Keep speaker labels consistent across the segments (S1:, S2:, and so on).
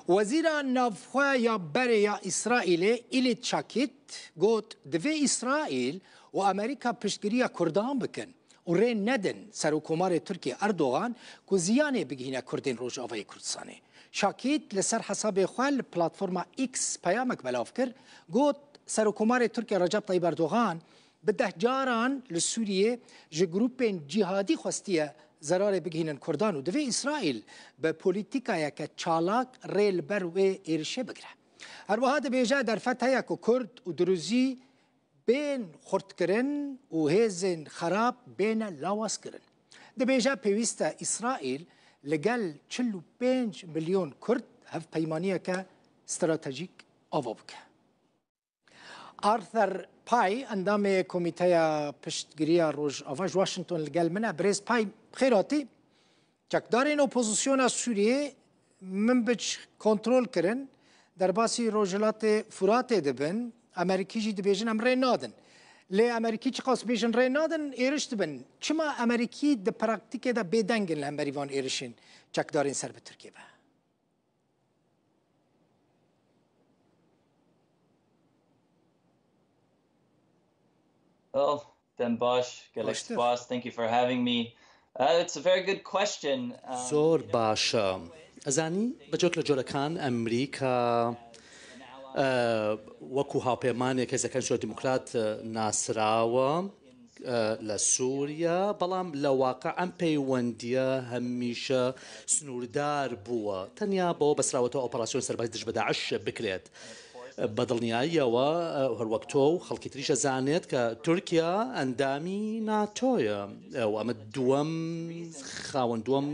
S1: Wezîra Navxwe ya berê ya Îsraîlê Îlît Şakît got, Divê Îsraîl û Amerîka piştgiriya Kurdan bikin û rê nedin Serokkomarê Tirkiyê Erdogan ku ziyanê bigihîne Kurdên Rojavayê Kurdistanê. Şakît li ser hesabê xwe li platforma X peyamek belav kir, got, Serokkomarê Tirkiyê Recep Tayyîp Erdogan Bi deh caran li Sûriyê ji grûpên cîhadî xwestiye zerarê bigihînin Kurdan û divê Îsraîl bi polîtîkayeke çalak rê li ber wê êrişê bigire. Her wiha dibêje derfet heye ku Kurd û Druzî bên xurtkirin û hêzên xerab bêne lawazkirin. Dibêje pêwîst e Îsraîl li gel 45 milyon Kurd hevpeymaniyeke stratejîk ava bike. Arthur Pay, endamê Komîteya Piştgiriya Rojava ji Washington li gel min e. Birêz Pay, bi xêr hatî. Çekdarên opozisyona Sûriyê Minbic kontrol kirin, derbasî rojhilatê Furatê dibin. Amerîkî jî dibêjin em rê nadin. Lê Amerîkî çiqas bêjin rê nadin, êriş dibin. Çima Amerîkî di praktîkê de bêdeng in li hemberî van êrişên çekdarên ser bi Tirkiyê ve?
S2: Well, dem baş, gelek spas. Thank you for having me. Uh, it's a very good question. Um,
S3: زۆر باشە ئەزانی بە جۆرێک لە جۆرەکان ئەمریکا وەکو هاوپەیمانێک هێزەکانی سووریا دیموکرات ناسراوە لە سووریا، بەڵام لە واقع ئەم پەیوەندییە هەمیشە سنووردار بووە، تەنیا بەوە بەسراوەتەوە ئۆپەراسیۆن سەربازی دژ بە داعش بکرێت. بە دڵنیاییەوە هەروەک تۆ و خەڵکی تریش ئەزانێت کە تورکیا ئەندامی ناتۆیە و ئەمە دووەم خاوەن دووەم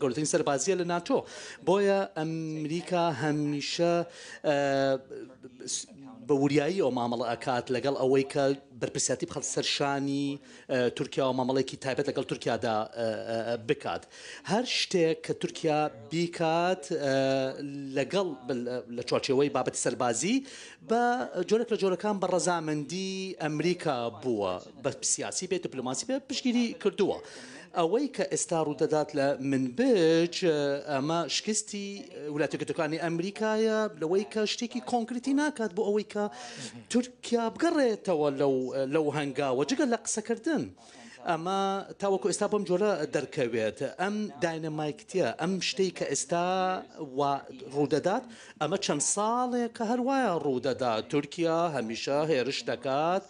S3: گەورەترین سەربازیە لە ناتۆ، بۆیە ئەمریکا هەمیشە بە وریاییەوە مامەڵە ئەکات لەگەڵ ئەوەی کە بەرپرسیارتی بخاتە سەر شانی تورکیا و مامەڵەیەکی تایبەت لەگەڵ تورکیادا بکات. هەر شتێک کە تورکیا بیکات لەگەڵ لە چوارچێوەی بابەتی سەربازی بە جۆرێک لە جۆرەکان بە ڕەزامەندی ئەمریکا بووە، بە سیاسی بێت دیپلۆماسی بێت پشتگیری کردووە. ئەوەی کە ئێستا ڕوودەدات لە منبج ئەمە شکستی ویلایەتە یەکگرتووەکانی ئەمریکایە لەوەی کە شتێکی کۆنکریتی ناکات بۆ ئەوەی کە تورکیا بگەڕێتەوە لەو لەو هەنگاوە جگە لە قسەکردن ئەمە تاوەکو ئێستا بەم جۆرە دەرکەوێت ئەم داینەمایکتە ئەم شتەی کە ئێستا وا ڕوودەدات ئەمە چەند ساڵێکە هەروایە ڕوودەدات تورکیا هەمیشە هێرش دەکات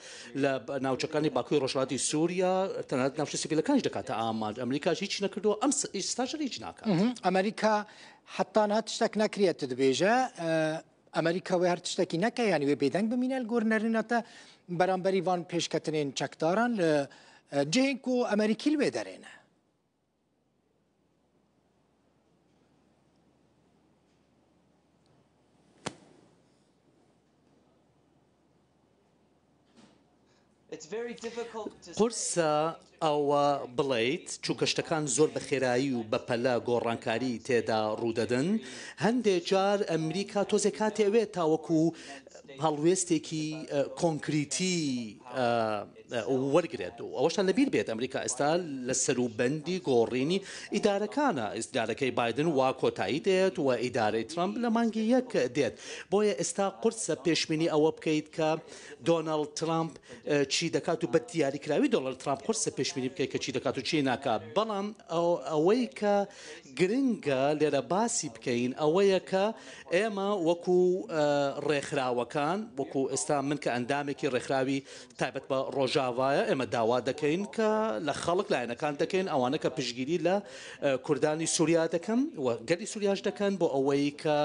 S3: لە ناوچەکانی باکووی ڕۆژهەڵاتی سووریا تەنانەت ناوچە سیڤیلەکانیش دەکاتە ئامانج ئەمریکاش هیچ نەکردووە ئەم ئێستاش هیچ ناکات.
S1: ئەمریکا حتا نها تشتێک نەکریە تو دبێژە ئەمریکا وێ هەر تشتێکی نەکە یانی وێ بێدەنگ بمینە گۆر نەرینەتە بەرامبەری وان پێشکەتنێن چەکداران لە جهێن کو ئەمریکی لوێ دەرێنە.
S3: قورسە ئەوە بڵێیت، چونکە شتەکان زۆر بە خێرایی و بە پەلە گۆڕانکاری تێدا ڕوودەدن، هەندێک جار ئەمریکا تۆزێک کاتی ئەوێت تاوەکو هەڵوێستێکی کۆنکریتی وەرگرێت و ئەوەشتان لەبیر بێت ئەمریکا ئێستا لە سەروبەندی گۆڕینی ئیدارەکانە، ئیدارەکەی بایدن وا کۆتایی دێت و ئیدارەی ترەمپ لە مانگی یەک دێت، بۆیە ئێستا قورسە پێشبینی ئەوە بکەیت کە دۆناڵد ترەمپ چی دەکات و بە دیاریکراوی دۆناڵد ترەمپ قورسە پێشبینی بکەیت کە چی دەکات و چی ناکات، بەڵام ئەوەی کە گرنگە لێرە باسی بکەین ئەوەیە کە ئێمە وەکو ڕێکخراوەکان وەکو ئێستا من کە ئەندامێکی ڕێکخراوی تایبەت بە ڕۆژاڤایە ئێمە داوا دەکەین کە لە خەڵک لایەنەکان دەکەین ئەوانە کە پشتگیری لە کوردانی سووریا دەکەن و گەلی سووریاش دەکەن بۆ ئەوەی کە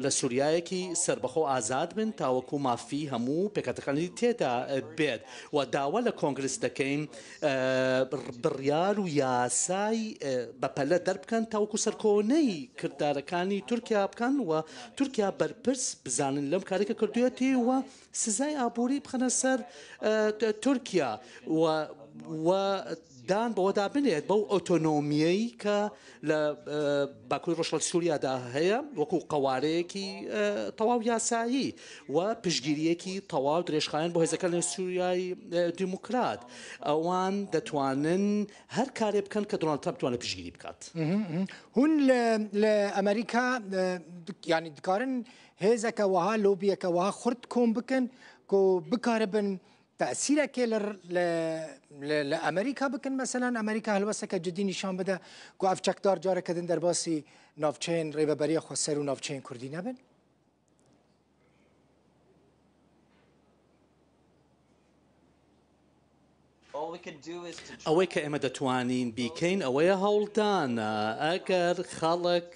S3: لە سووریایەکی سەربەخۆ ئازاد بن تاوەکو مافی هەموو پێکهاتەکانی تێدا بێت و داوا لە کۆنگرس دەکەین بڕیار و یاسای بەپەلە دەربکەن تاوەکو سەرکۆنەی کردارەکانی تورکیا بکەن و تورکیا بەرپرس بزانن لەم کارێک کە کردوویەتی و سزای ئابووری بخەنە سەر تورکیا و و. دان بەوەدا بنێت بەو ئۆتۆنۆمییەی کە لە باکووری ڕۆژهەڵاتی سووریادا هەیە وەکو قەوارەیەکی تەواو یاسایی و پشتگیرییەکی تەواو درێژخایەن بۆ هێزەکانی سووریای دیموکرات. ئەوان دەتوانن هەر کارێ بکەن کە دۆناڵد ترەمپ بتوانێت پشتگیری بکات.
S1: هون لە ئەمریکا یانی دکارن هێزەکە وەها لۆبیەکە وەها خورت کۆم بکەن کو بکاربن تەئسیرەکێ لە ئەمریکا بکەن مەسەلەن ئەمریکا هەلوەسەکە جدی نیشان بدە کو ئەف چەکدار جارەکە دن دەرباسی ناوچەیەن ڕێبەبەریە خۆسەر و ناوچەیەن کوردی نەبن؟
S3: ئەوەی کە ئێمە دەتوانین بیکەین ئەوەیە هەوڵدانە ئەگەر خەڵک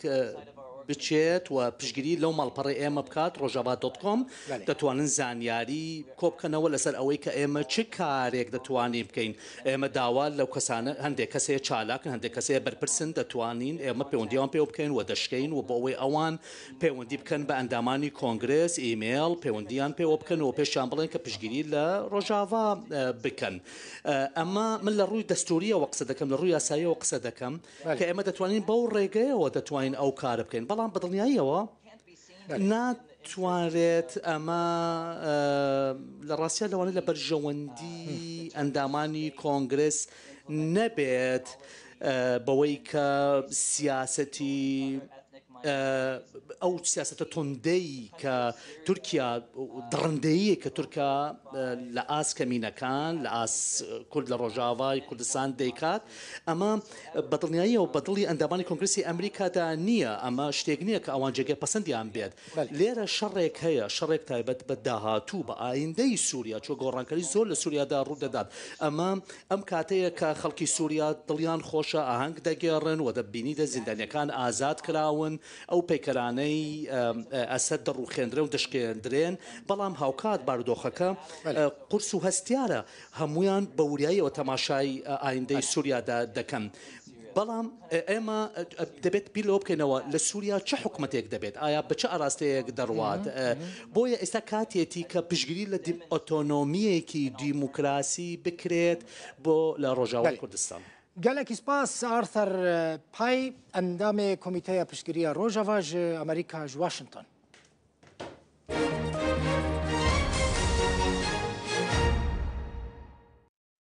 S3: بچێت و پشتگیری لەو ماڵپەڕەی ئێمە بکات ڕۆژاڤا dot com دەتوانن زانیاری کۆبکەنەوە لەسەر ئەوەی کە ئێمە چ کارێک دەتوانین بکەین ئێمە داوا لەو کەسانە هەندێک کەس هەیە چالاکن هەندێک کەس هەیە بەرپرسن دەتوانین ئێمە پەیوەندیان پێوە بکەین و دەشکەین و بۆ ئەوەی ئەوان پەیوەندی بکەن بە ئەندامانی کۆنگرێس، ئیمێڵ پەیوەندیان پێوە بکەن و پێشیان بڵێن کە پشتگیری لە ڕۆژاڤا بکەن. ئەمە من لە ڕووی دەستوورییەوە قسە دەکەم، لە ڕووی یاساییەوە قسە دەکەم کە ئێمە دەتوانین بەو ڕێگەیەوە دەتوانین ئەو کارە بکەین، بەڵام بە دڵنیاییەوە ناتوانرێت ئەمە لە ڕاستیا لەوانەیە لە بەرژەوەندی ئەندامانی کۆنگرێس نەبێت بەوەی کە سیاسەتی ئەو سیاسەتە توندەی کە تورکیا دڕندەیە کە تورکا لە ئاست کەمینەکان لە ئاست کورد لە ڕۆژاوای کوردستان دەیکات ئەمە بەدڵنیاییەوە بەدڵی ئەندامانی کۆنگرسی ئەمریکادا نییە ئەمە شتێک نییە کە ئەوان جێگەی پەسەندیان بێت لێرە شەڕێک هەیە، شەڕێک تایبەت بە داهاتوو، بە ئایندەی سووریا، چونکە گۆڕانکاری زۆر لە سووریادا ڕوودەدات. ئەمە ئەم کاتەیە کە خەڵکی سووریا دڵیان خۆشە، ئاهەنگ دەگێڕن و دەبینیت زیندانییەکان ئازاد کراون، ئەو پەیکەرانەی ئەسەد دەڕووخێندرێن و دەشکێندرێن، بەڵام هاوکات بارودۆخەکە قورس و هەستیارە، هەموویان بە وریاییەوە تەماشای ئایندەی سووریا دەکەن. بەڵام ئێمە دەبێت بیر لەوە بکەینەوە لە سووریا چ حکومەتێک دەبێت، ئایا بە چ ئاراستەیەک دەڕوات؟ بۆیە ئێستا کاتێتی کە پشتگیری لە ئۆتۆنۆمییەکی دیموکراسی بکرێت بۆ لە ڕۆژاوای کوردستان.
S1: گەلەکی سپاس ئارثەر پای ئەندامێ کۆمیتەیا پشتگرییا ڕۆژاڤا ژ ئەمریکا ژ واشنتۆن.